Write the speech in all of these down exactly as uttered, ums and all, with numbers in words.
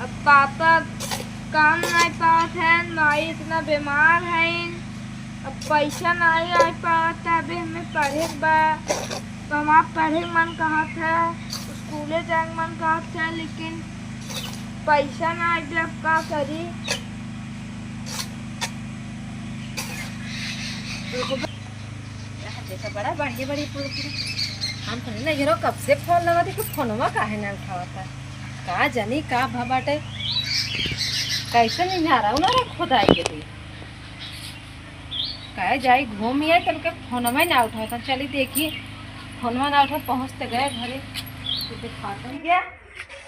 पापा काम नाहीं पावत हैं, माई इतना बीमार हैं, अब पैसा नाहीं आ पावत, अबे हमें पढ़े के बा। तो हमार पढ़े के मन कहत है, स्कूले जाए के मन कहत है, लेकिन पैसा नाहीं बा, अब का करी? यहाँ देखा, बड़ा बढ़िया बढ़िया फूल खिले। हम कहनी ना, "हीरो कब से फोन लगा दे, कि फोनवा काहे ना उठावता? का जानी का भा बाटे, कैसे निन्हारा उन्हारा खुदाई के दी? कहे जाई घूम आए, तब के फोनवा ना उठावता।" चली देखी, फोनवा ना उठा, पहुँच तो गए घरे। तो दिखाता हूँ। क्या?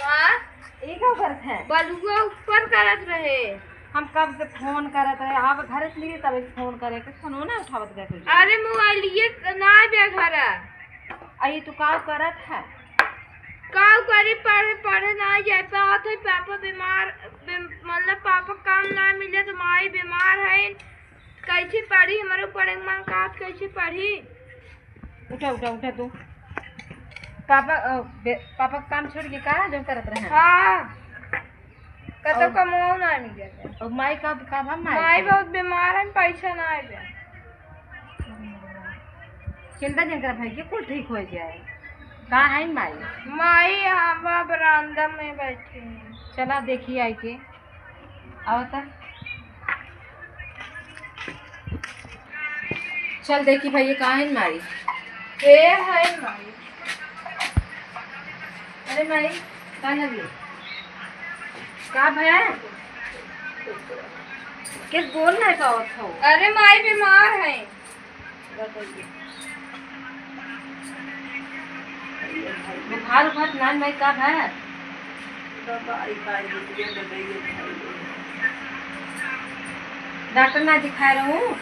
हाँ? ई का करत है? बलुआ ऊपर करत रहे। हम कब से फोन करत रहे, आप घर से निकले तब फोन करे के, फोनो ना उठावत गए तुझे। अरे मोबाइलिए ना बे घर। आ ई तू का करत है? का करी, पढ़े, पढ़े ना जाए पावत है, पापा बीमार, बे-, मतलब पापा काम ना मिले तो माई बीमार है, कैसे पढ़ी, हमारे पढ़े के मन कहत, कैसे पढ़ी? उठा, उठा, उठा तू। पापा, अ, बे-, पापा के काम छोड़ के का जो करत रहे? हाँ। कतौ और कमवाओ ना मिल जाता। और माई का, का भा माई माई के? बहुत बीमार है, पैसा ना आए बे। चिंता जिन कर भाई, के कुल ठीक हो जाए। कहाँ है माई? माई हवा बरामदा में बैठी है। चला देखी आई के। आओ त। चल देखी भैया, कहाँ है माई? ए है माई। अरे माई, का लगी? का भया? के बोल नहीं पावत हो? अरे माई बीमार है। बुखार उखार नान भाई का भा? डॉक्टर ना दिखाए रहू?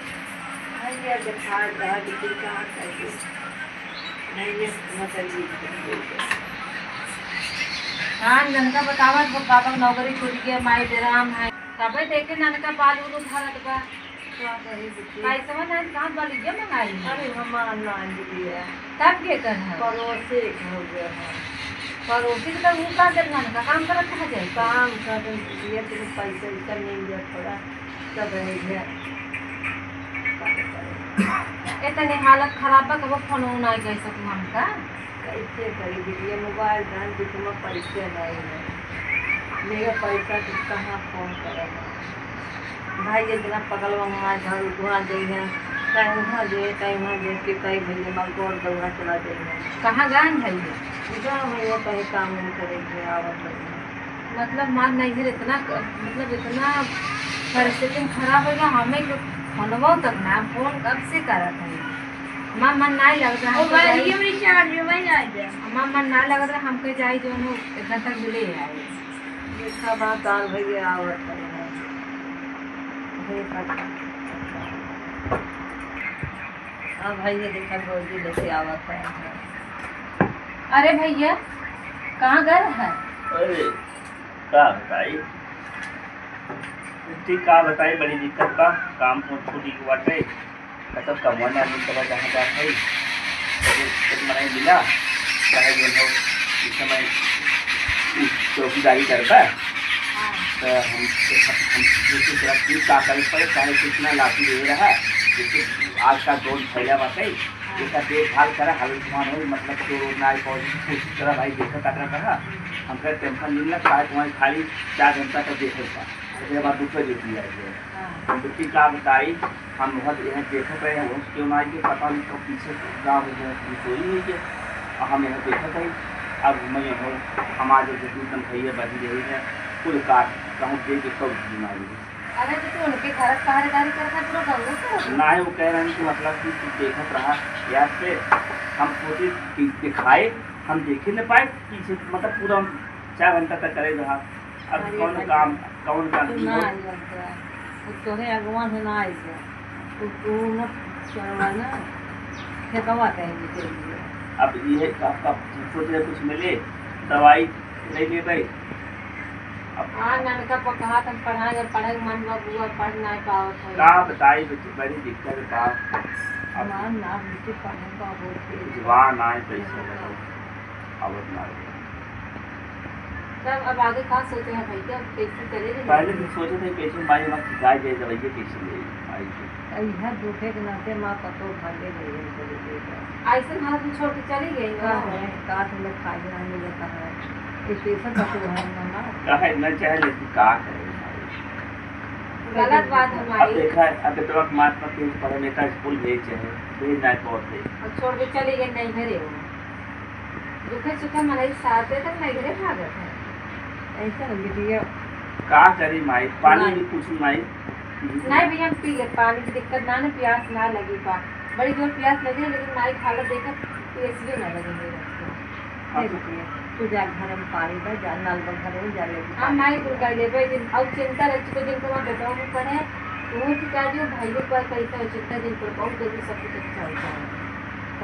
हाँ, ननका बतावत वो पापा के नौकरी छूट गया, माई बेराम है। तबे देखे ननका बाल उल उखाड़त बा। का कही बिटिया? पैसवा ना, कहाँ बलिया मंगाई है? अरे हमार ना बिटिया। तब के कर है? पड़ोसी के हो गया है। पड़ोसी के तब ऊ का करना है? काम करत कहाँ जाए? काम कर बिटिया, तेरे पैसा वैसा मिल जाए थोड़ा, तब रह गया। इतनी हालत खराब बा, कबो फोन उन आई गई सकू हमका? कैसे करी बिटिया, मोबाइल धन के तुम्हार पैसे नहीं है। मेरा पैसा तो कहाँ फोन करेगा? भाई, एक दिन पगलवा हमारे घर उठवा देंगे, कहीं वहाँ जे, कहीं वहाँ जे, के कहीं भैया, हमारे गोर दौड़ा चला देंगे। कहाँ गए हैं भैया? गाँव भैया कहीं काम उम करे के आवत लगे। मतलब, मार नहीं है, इतना क-, मतलब, इतना परिस्थिति में खराब हो गया, हमें के फोनवो तक ना, फोन कब से करत है। मार मन नहीं लगत है, हमको मोबाइल जाई, ये मेरी चार्ज में नहीं आ गया। मार मन नहीं लगत है, हमको जाई जो है, एक घंटा के लिए आए। देखा बात दाल भैया आवत है। देखा। अब भैया देखा भौजी लेके आवत है। अरे भैया, कहाँ गए हैं? अरे, का बताई? इतनी का बताई, बड़ी दिक्कत बा। काम तो छुट्टी के बाटे, मतलब कमवा ना आदमी चला जहाँ जात है, तो एक मनाई मिला, चाहे जो हो, इस समय चौकीदारी करता, हाँ। तो हम, हम, हम सोचे थोड़ा ठीक का करे पड़े, चाहे कितना लाठी दे रहा, जैसे आज का दौर फैला बाटे, हाँ। इसका देखभाल करा, हालत मान हो, मतलब चोर ना आए, कोशिश, कोशिश करा भाई, देखा तकरा करा, हमका टेंशन नहीं लग, चाहे तुम्हारी खाली चार घंटा तक देखे का, उसके बाद दूसरा ड्यूटी आ गया। हाँ। हम तो ठीक का बताई, हम बहुत यहाँ देखत रहे हैं, वो क्यों ना आए, पता नहीं कब पीछे गाँव में जो है, चोरी हुई है, और हम यहाँ देखत रहे, अब मैं यहाँ हूँ, हमारे जो जितनी तनख्वाही है, बची रही है, कुल काट, कहूँ दे के कब बीमारी है। अरे, तो तू उनके घर पहरेदारी करता पूरा गाँव में? नहीं, वो कह रहे हैं कि मतलब कि तू देखत रहा, याद से हम सोचे कि दिखाए, हम देखे न पाए, पीछे मतलब पूरा चार घंटा तक करे रहा। अब अरे कौन भाई, काम, कौन काम तू की ना हो? आई बात बा। वो तोरे अगवा से ना आई बा। तू, तू न चलवा ना, खेतवा कहीं निकल गया। अब ये का, का सोच रहे कुछ मिले, दवाई ले ले भाई। अब हाँ, ननका पकहा तन पढ़ाई और पढ़ाई मन बा बुआ पढ़ ना पावत है। का बताई बेटी, बड़ी दिक्कत बा। अब मान ना बेटी पढ़े का बहुत तेज। जवान आए कैसे बताओ, आवत ना रहे। तब अब आगे का सोचे हैं भैया, कैसे चले रहे? पहले तो सोचे थे कैसे माई वहाँ खिंचा जाए, दवाइयाँ कैसे ले आई थी। तो यह दुखे के नाते माँ पतो भागे गई है, चली गई है। ऐसे हालत में छोड़ के चली गई का ना। है, का तुम लोग खाए ना मिले कहाँ? स्पेशल पतो है मामा। कहे ना चाहे, लेकिन का करे माई? गलत बात है अब माई। देखा है, अब तो मात पर तेज पढ़े, नेता स्कूल भेज है, भेज ना पहुँचे। और छोड़ के चली गई नहीं घरे वो। दुखे सुखे मनई साथे तक नैहरे भागत है। ऐसा न बिटिया। का करी माई, पानी ना। भी कुछ माई। नहीं भैया, हम पी ले, पानी की दिक्कत ना, ना प्यास ना लगी बा। बड़ी जोर प्यास लगी, लेकिन माई की हालत देखा, प्यास भी ना लगी मेरे को। हाँ। नहीं बिटिया, तू जा घर में पानी बा, जा नल बा घर में, जा लेके हाँ पानी माई, पी। कुल कर लेबे, जिन, और चिंता रह चुके, जिनको वहाँ बेटवा में पढ़े, वो तो क्या जो भाइयों पर कैसा हो, चिंता जिन पर बहुत जल्दी सब कुछ अच्छा हो जाए।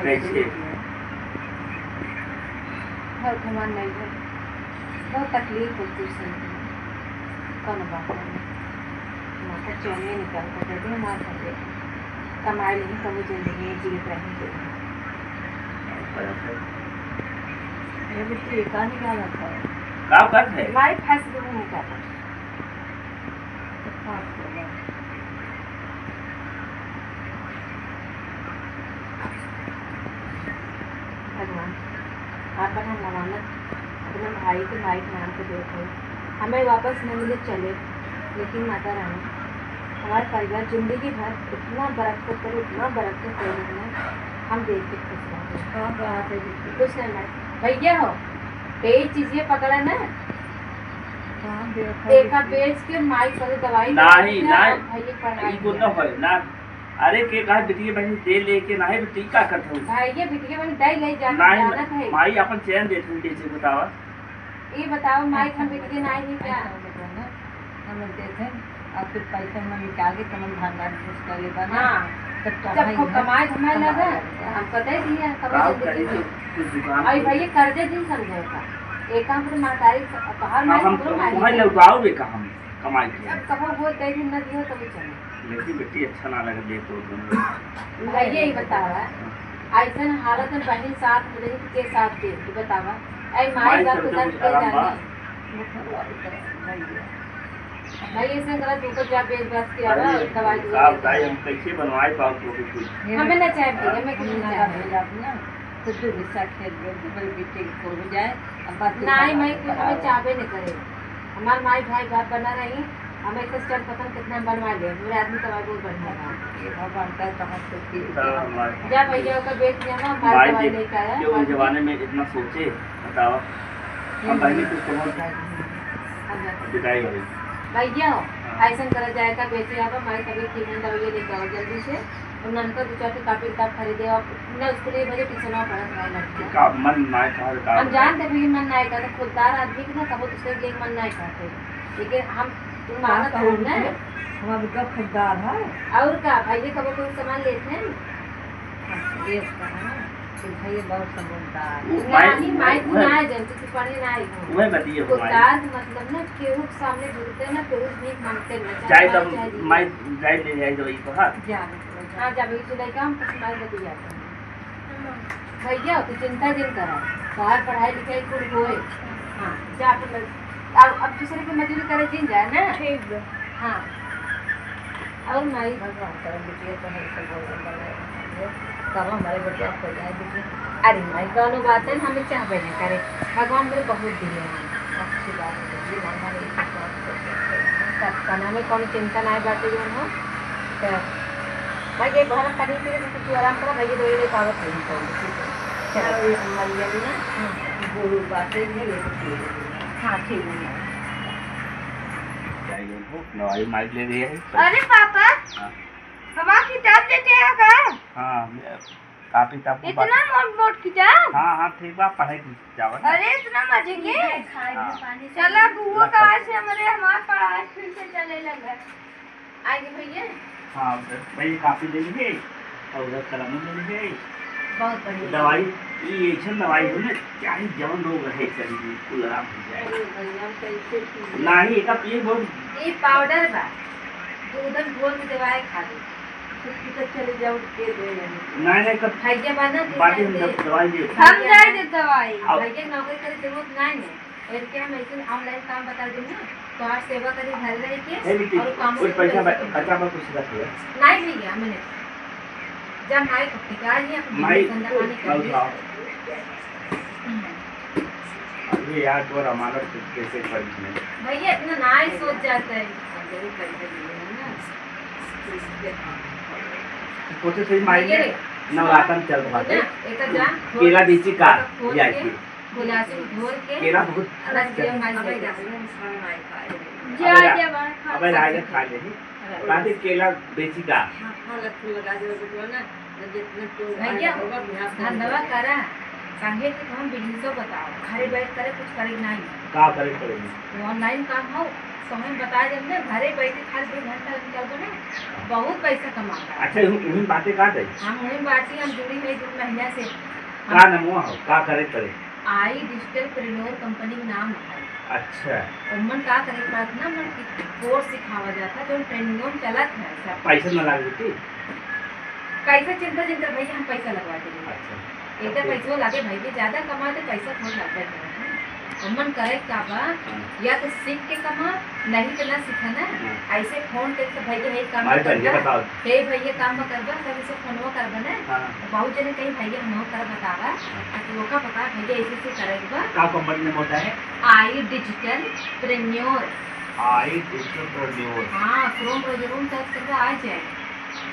कैसे? कैसे? घर घमंड नहीं है, बहुत तकलीफ होती है सुन के। कौन बात है? माता चैनिए निकाल कर दे दे, माँ कर दे। कमाई नहीं, कभी जिंदगी में जीवित रहेंगे। ये बिट्टी का निकाला था? का बात है? लाइफ है, शुरू नहीं कर। भगवान, आपन हम अमानत अपने भाई के माई के नाम पे देत हई। हमें वापस न मिले चले, लेकिन माता रानी, हमारे परिवार जिंदगी भर इतना बरकत करे, इतना बरकत करे, हम देख के खुश रहे। का बात है दीदी? कुछ नहीं, नहीं। भैया हो, यही चीजें पकड़ा ना। हाँ, देखा देखा, दीदी। बेच के माई सारे दवाई नहीं, दवा दिया, नहीं। और भैया पढ़ाई ई कुल दिया। ना होए, ना। अरे, के कहा बिटिया बहन दे लेके ना है, बिटिया का करत हूँ? भाई, ये बिटिया बहन दे ले जा, नहीं, जानत है। माई अपन चैन देत हूँ, कैसे बतावा? ये बताओ, माई हम बिटिया नहीं है क्या? ऐसा हो गया ना, हम लोग देखे, और फिर पैसा हम निकाल के कमल भंडार कुछ कर लेबा ना, हाँ। तब तो जब भाई खूब ना कमाए धमाए कमाए लगा, लगा। हम कतई दिए, कब काम जिंदगी करी में। तो कुछ दुकान आई खोल। भैया, कर्जे दिन समझौता। एक काम पर महतारी स-, बाहर हाँ, माई हम हमरो माई तुम्हें है। लौटाओगे का हम कमाई के? जब कबो वो दे दिन न दियो, तब चलो। लेकिन बेटी, अच्छा ना लगे दे तो तुम। भैया, ये बतावा, ऐसन हालत में बहिन साथ में रही, तो के साथ दे, तू बतावा। ऐ माई माई बाप के साथ के जाने? भाई, ऐसे गलत ऊपर जा, बेच बाच के आवा, अरे, दवाई दुवाई का लेके बताई, आवा। हम कैसे बनवाए पाओ तो भी कुछ? हमें ना चाहे भैया, हमें कुछ ना चाहे। ना, तो दो हिस्सा खेल गए, तो बड़ी बेटी को हो जाए, अब बात नहीं, मैं कुछ हमें चाहबे नहीं करे। हमार माई, भाई, बाप बना रही, हमें तो चल पसंद कितना बनवा ले, मेरे आदमी का भाई बहुत बढ़िया बा। ये भगवान का तो हम तो की तो हमार जा भैया, ओकर बेच दिया ना, माल माई दवाई देख लेके आया, के उस माल जमाने में इतना सोचे, बतावा। हम हम्म। पहले कुछ कमाओ। अब जा। बिदाई हो गई। भैया, हाँ। ऐसन करा जाए का, बेचे आवा, माई तबीयत ठीक नहीं, दवाई लेके आवा जल्दी से। और ननका दो चार ठे कापी किताब खरीदे, और ना स्कूल बजे ट्यूशन पढ़त रहे लड़का। का मन ना कहा, का हम बताए? जानते भी मन ना कहते, खुददार आदमी के ना कबो दूसरे के मन ना कहते, लेकिन हम, तू मानत हो ना। हमारे बेटा खुददार है। और का, भैया कबो कोई सामान लेते हैं? हाँ, ये कहा, तो भैया बहुत समझदार। वो नहीं, माई, माई, तू वह ना जानती, तू पढ़े ना आई हो। वह बतिया हमारी। खुददार के मतलब ना, केहू के सामने झुकते ना, केहू से भीख मांगते ना, चाहे जाए मार, तब चाहे जिंदा। माई, जाए ले जाए दवाई तो, हाँ। जा, हाँ, जब ई चुलाई काम कुछ मार बतिया। भैया, तू चिंता जिन करा, तोहार पढ़ाई लिखाई कुल होए। हाँ, जा अपन, अब, अब दूसरे के मजूरी करे जिन जाए ना। ठीक बा। हाँ। और माई? भगवान करे बिटिया तो है, सब भगवान बनाए रखे। तब हमारे बेटवा खो जाए बिटिया। अरे माई, कौनो बात है, हमें चाहबे नहीं करे। भगवान मेरे बहुत दिए हैं। अच्छी बात है, भगवान हमारे एक बात को करते हैं। तब खाना में कौनो चिंता नहीं बाटे जौन हो। तो भाई, ये घर खाली के लिए तू आराम करा, भाई, ये दवाई ले पावत है, ठीक है। चलो, ये हम मर गया ना। हाँ। गुरु बातें भी लेके पी लेंगे। हाँ, ठीक है। क्या ये हो? दवाई माइक ले रही है। अरे पापा, हाँ। हमार किताब लेते आ का? हाँ, मैं कापी किताब को इतना बात मोट मोट किताब? हाँ, हाँ, ठीक बा, पढ़े की जावा ना। अरे, इतना मजे के? हाँ। चला, बुआ का आज से हमरे, हमार पढ़ाई फिर से चले लगा। आगे भैया। हाँ, उधर भाई कापी ले लीजिए और उधर कलम ले लीजिए। बहुत बढ़िया। दवाई, ये ऐसन दवाई हो ना, चाहे जवन रोग रहे शरीर में, कुल आराम हो जाए। अरे भैया, हम कैसे पी? नहीं, एका पिए बहुत। ये पाउडर बा, दूध में घोल के दवाई खा ले। छुट्टी तो चले जाओ, दे दे यानी। नहीं, नहीं, कब भैया बना दे, बाटे दे। दवाई दे। हम जाए दे दवाई। अब भैया नौकरी करे जरूरत नहीं है। करके हम ऐसे online काम बता देंगे, तो आप सेवा करी घर रह के ए, बिट्टी, और काम कुछ पैसा बचा, बचा, कुछ रख ले। नहीं भैया, मैंने जब माई को टिका लिया, तो माई, धंधा पानी कर लिया। हम्म। अरे यार, तोर अमानत कैसे करी मैं? भैया, इतना ना ही सोच जाता है। सोचे सही माई ये ने नवरातन चल रहा है। ना, एका जान, केला बेची का? खोल या के, के? गुलाब जामुन घोर के केला बहुत रस दिया मार अबे दे। राजा, हम खाए। जा, अबे रा-, जा, बाहर खा अबे राजा सकते खा ले। हैं। बाकी केला बेची का? हाँ, हाँ, लग, लगा दे, लगा दे ना। भैया, धंधवा करा, संगे तो हम business बताओ, घरे बैठ करे कुछ करे के नहीं। का करे के पड़ेगी? Online काम हो, तो हम बता देब ना, घरे बैठे खाली दो घंटा निकाल दो ना, बहुत पैसा कमाता है। अच्छा, उन, उन बातें का दे? हम वही बाटी, हम जुड़ी हुई दो महीना से। का नाम हुआ हो, का करे के पड़े? आई डिजिटल प्रेन्योर कंपनी के नाम है। अच्छा। ओमन का करे के बात ना, मन की कोर्स सिखावा जाता, जो ट्रेनिंग में चलत है सब। पैसा ना लागे बेटी? पैसा चिंता जिन कर भैया, हम पैसा लगवा देंगे। अच्छा। इतना पैसा लागे भाई, ये ज्यादा कमा तो पैसा थोड़ा लगता है। ओमन करे का बा, हाँ। या तो सीख के कमा, नहीं तो ना सीखा ना। हाँ। ऐसे फोन करके भैया, हे काम भाई, कर पहले दो। बताओ। हे भैया, काम में करबा, तब इसे फोनवा करबा ना। हाँ। तो बहुत जने कहीं, "भैया, हम कर बतावा।" हाँ। तो ओका बता, "भैया, ऐसे ऐसे करे के बा।" का कंपनी में होता है? आई डिजिटल प्रेन्योर। आई डिजिटल प्रेन्योर। हाँ, क्रोम ब्राउजर में सर्च करबा, आ जाए।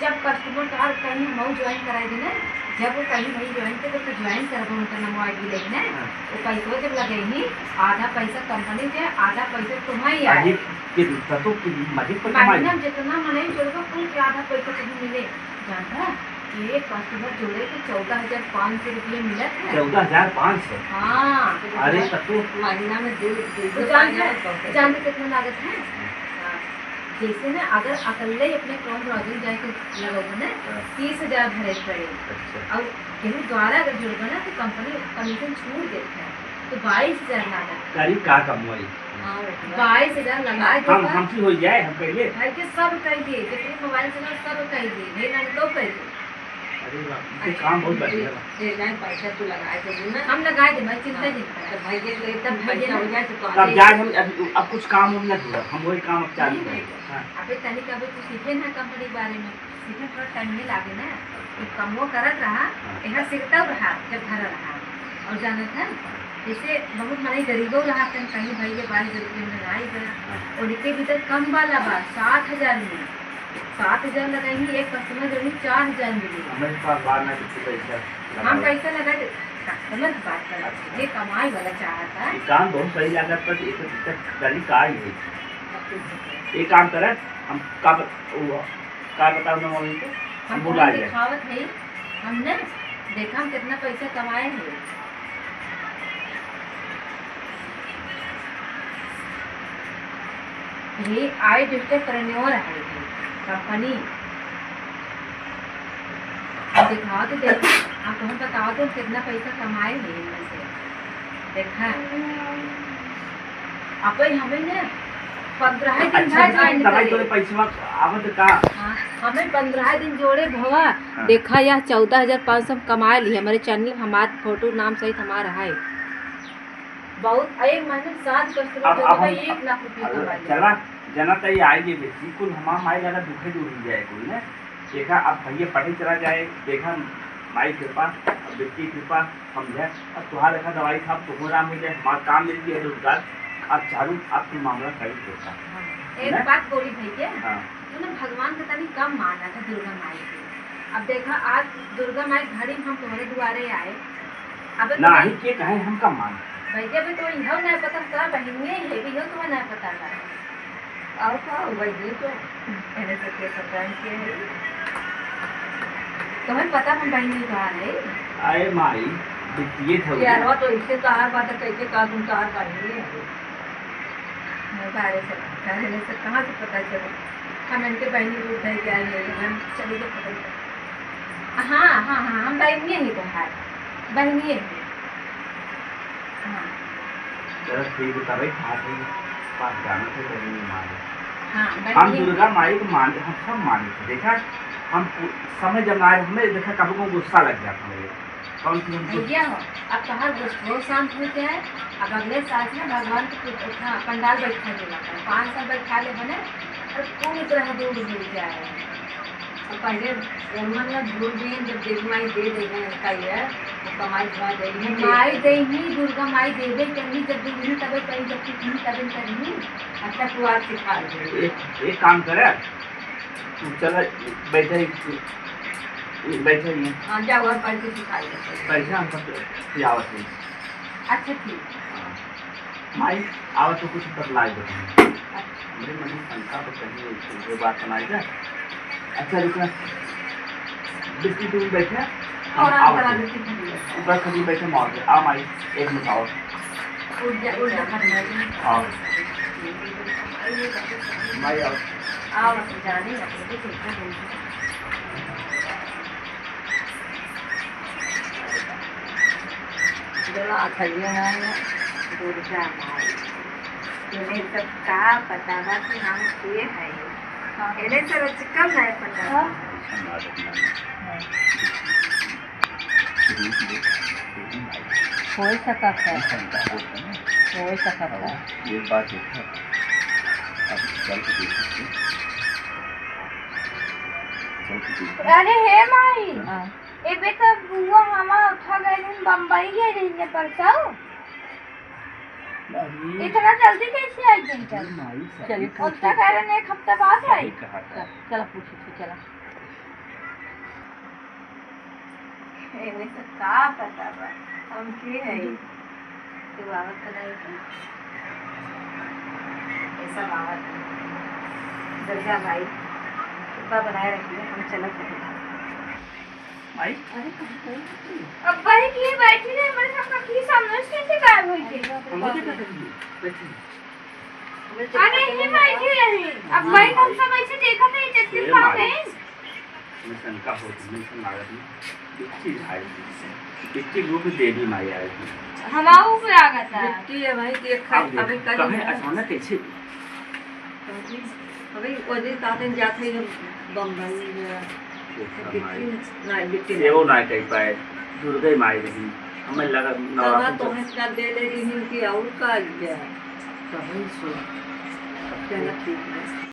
जब कस्टमर तोहार कहीं हम ज्वाइन कराई देना, जब वो कहीं भाई ज्वाइन के, तो तू ज्वाइन करबो, उनका नंबर आईडी लेके ना, हाँ। वो पैसवा जब लगे ही, आधा पैसा कंपनी के, आधा पैसा तुम्हारी आए। अभी के, तो, तो, तो मजिद पर कमाई। महीना में जितना मनई जोड़बो, कुल के आधा पैसा तुम्हें मिले। जानता, एक कस्टमर जोड़े के चौदह हजार पाँच सौ रुपये मिलत है। चौदह हजार पाँच सौ? हाँ। अरे, तब तो महीना में दो, दो, तो दो जानते, पाँच हजार। जानते कितना लागत है? हाँ। जैसे ना, अगर अकेले अपने क्रोम ब्राउजर जाके लगाओगे ना, हाँ। तीस हजार भरे पड़े। अच्छा। और केहू द्वारा अगर जुड़बे ना, तो कंपनी कमीशन छूट देता है, तो बाईस हजार लागत। करी का कमवाई? हाँ, बाईस हजार लगा हम, देता। हमसे हो जाए, हम करिए। भाई के सब करिए, जितने मोबाइल चला सब करिए, नहीं ना तो करिए। अरे बाप, ये काम बहुत बढ़िया बा। ये, ये नहीं, पैसा तू लगाए दे ना। हम लगाए दे भाई, चिंता हाँ, जिन कर। तो भाई के लिए तब भाई पैसा के हो जाए तो तब आगे जाए हम, अब, अब कुछ काम हम ना जुड़ा, हम वही काम अब चालू नहीं, करेंगे। नहीं। हाँ। अबे तनिक अबे तू सीखे ना कंपनी के बारे में, सीखे थोड़ा टाइम में लागे ना, तू कमो करत रहा, हाँ। यहाँ सीखता रहा, जब घर रहा। और जानत है, जैसे बहुत मनई गरीबो रहा, कहीं भाई के बारे में जरूरत में आई बा, हाँ। और इनके भीतर कम वाला बा, सात हजार में। सात हजार लगाई, एक कस्टमर जोड़ी चार हजार मिली। हमें इस बार बार ना कुछ पैसा हम लगाओ। पैसा लगा दे, कस्टमर की बात कर, अच्छा। जे कमाए वाला चाहता है। ये काम बहुत सही लागत, पर एक, एक गली का ही है। ये काम करे, हम का बत-, वो, का बताओ ना मम्मी को? हम हम भुला फोन गए। दिखावत है, हमने देखा हम कितना पैसा कमाए हैं। ये आई डिजिटल प्रेन्योर है, ये कंपनी। हम दिखाओ तो देख, आप हम बताओ तो कितना पैसा कमाए हैं इनमें से। देखा, अब भाई हमें ना पन्द्रह दिन अच्छा, बाद ज्वाइन दवाई करे। तोरे पैसवा आवत का? हाँ, हमें पन्द्रह दिन जोड़े भवा। हाँ। देखा, यह चौदह हजार पाँच सौ हम कमा ली। हमारे चैनल, हमार फोटो नाम सहित हमारा है। बहुत, एक महीने में सात कस्टमर अब, जो अब होगा, हम, एक लाख रुपये अब कमा लिया। चला, जना तई आई ये बेटी, कुल हमार माई लगा दुखे दूर हो जाए कुल ने। देखा, अब भैया पढ़े चला जाए, देखा, माई कृपा, अब बेटी कृपा, समझे, अब तुहार देखा दवाई साहब तुमको आराम हो जाए, हमार काम मिल गया रोजगार, अब चालू अब तुम मामला सही होता। हाँ। एक ना? बात बोली भैया, हाँ। तू ना भगवान का तनी कम माना था दुर्गा माई के। अब देखा, आज दुर्गा माई घड़ी में हम तुम्हारे दुआरे आए। अब ना, तुम्हें ही के कहे हम कम माना। भैया भी तो इहो ना पता, तोरा बहिनिये है, इहो तुम्हें ना पता बा। और का हो गई ये तो? अरे सत्य सत्यान के है। तुम्हें पता हम बहिनी कहाँ है? अरे माई, बिटिये थे। यार, वो तो इससे तोहार बात है, कैसे कहा तुम तोहार बहिनी है? मैं बारे से, बारे से कहाँ से पता चला? हम इनके बहिनी रूप है क्या, ये हम चले गए पकड़ के। हाँ, हाँ, हाँ, हम बहिनिये ही तोहार, बहिनिये ही। हाँ। चलो ठीक है, तबे खात है, पास जाने से पहले नहीं मारे। हाँ, हम बहिनिये। दुर्गा माई को मानते, हम सब मानते। देखा, हम पू-, समय जब ना आए, हमें देखा, कभी को गुस्सा लग जाता है। कौन सी हमको भैया हो, अब तोहार गोष्ठो शांत हो जाए। अब अगले साल से ना भगवान के पू-, अपना पंडाल बैठा देला कर, पाँच साल बैठा ले बने, और पूरी तरह दूर हो जाए। तो पहले ब्राह्मण ना झूठ भी, जब देवी माई दे देवे, का ये, वो कमाई धमाई दे देवे। माई दे ही, दुर्गा माई देवे करनी, जब देवे तबे कहीं, जब कुछ नहीं तबे करनी। अच्छा, तू आज सिखा दे। एक, एक काम करे, तू चला, बैठे ही, बैठे ही। हाँ, जाओ, और पढ़ के सिखा दे। बैठे, हम सब खियावत हैं। अच्छा, ठीक। हाँ। माई, आवा तो कुछ बतलाए दे। अच्छा। हमरे मन में शंका तो कहीं ये बात बनाई जा। अच्छा, रुकना। बिस्किट में बैठे, हम और आप आवत बना हैं। दे, ठीक है। बस अभी बैठे, मार दे। आ माई, एक मिनट आओ। उठ जा, उठ जा, फरमाइए। हाँ। माई, आओ। आओ, जाने, ठीक है। बोला, "अथैया है, दुर्गा माई।" इन्हें सब का पता बा कि हम के है? हाँ। इन्हें सब चिकन है पता। हाँ। होए सकत है। होए सकत है। एक बात देखा, अब चल के देखा, चल के देखा। अरे हे माई, हाँ। एबे त बुआ हमा उठा गए दिन बम्बई गए दिन ने परसों। अरे। इतना जल्दी कैसे आई दिन तक? माई, सही चलिए, कहा उनका था। कह रहे एक हफ्ता बाद आई। सही कहा था। चल, चला पूछी थी, चला। एमे से का पता बा? हम के है? हम्म। तू आवत तो नहीं थी। ऐसा आवत है। दुर्गा माई, कृपा बनाए रखिए, हम चलत हैं। माई? अरे, कहाँ गई तू? अब वही की बैठी रहे, हमारे सामने की सामने से कैसे गायब हुई थी? हम लोग क्या करेंगे? बैठे। अरे, ये बैठी रही। अब भाई, हम सब ऐसे देखा था, ये चक्कर ए मार माई। गए। मैं शंका होती, मैं ऐसा लागत नहीं। बिट्टी आई थी। बिट्टी रूप देवी माई आई थी। हमाऊ पे आ गया था। बिट्टी है भाई, देख, अब देख, अबे कल कहे है। अचानक कैसे? अबे वो दिन कहते हैं, जाते हैं बम्बई में। देखा बिट्टी माई। ना, बिट्टी सेवो ना। ना कर पाए, दुर्गे माई रही। हमें लगा तब नवरात्र तो चल- हंस कर दे ले रही हूँ कि और का आ गया। तो हम सुन। चलो ठीक है।